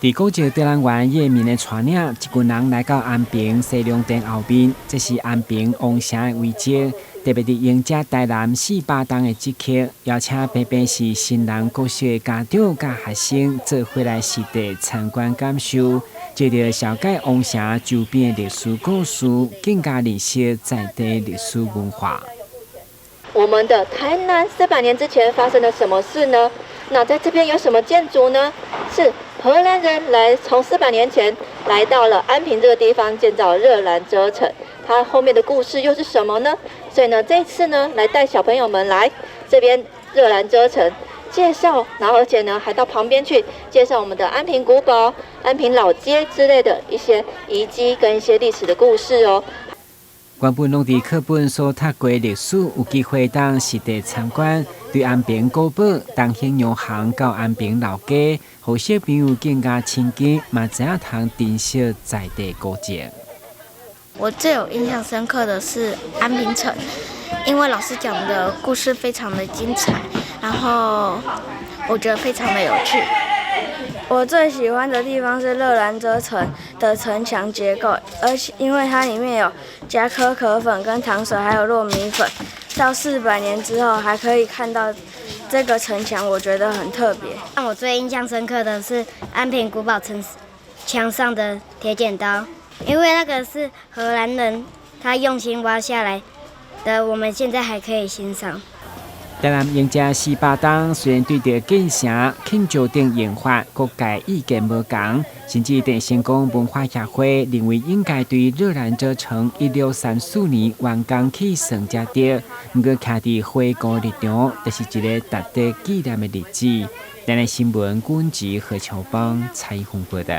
佇古蹟導覽員葉明的帶領，一群人來到安平西龍殿後面，這是安平王城的遺跡，特別佇迎接台南400冬的節慶，邀請平平市新南國小的家長佮學生做伙來實地參觀感受，藉著紹介王城周邊的歷史故事，更加認識在地歷史文化。我們的台南400年之前發生了什麼事呢？那在這邊有什麼建築呢？是荷蘭人來從400年前來到了安平這個地方建造熱蘭遮城，它後面的故事又是什麼呢？所以呢，這次呢，來帶小朋友們來這邊熱蘭遮城介紹，然後而且呢，還到旁邊去介紹我們的安平古堡、安平老街之類的一些遺跡跟一些歷史的故事哦。原本攏佇課本所讀過歷史，有機會當實地參觀，對安平古堡、東興洋行到安平老街，予小朋友更加親近，嘛知影通珍惜在地古蹟。我最有印象深刻的是安平城，因為老師講的故事非常的精彩，然後我覺得非常的有趣。我最喜歡的地方是熱蘭遮城的城牆結構，而且因為它裡面有加可可粉跟糖水，還有糯米粉，到400年之後還可以看到這個城牆，我覺得很特別。讓我最印象深刻的是安平古堡城牆上的鐵剪刀，因為那個是荷蘭人他用心挖下來的，我們現在還可以欣賞。台南迎接400冬，雖然對著建城、慶祝等用法，各界意見無仝，甚至鄭成功文化協會認為應該對熱蘭遮城1634年完工起算才對。毋過，徛佇回顧立場，就是一个值得紀念的日子。台南新聞，軍籍何秋邦採訪報道。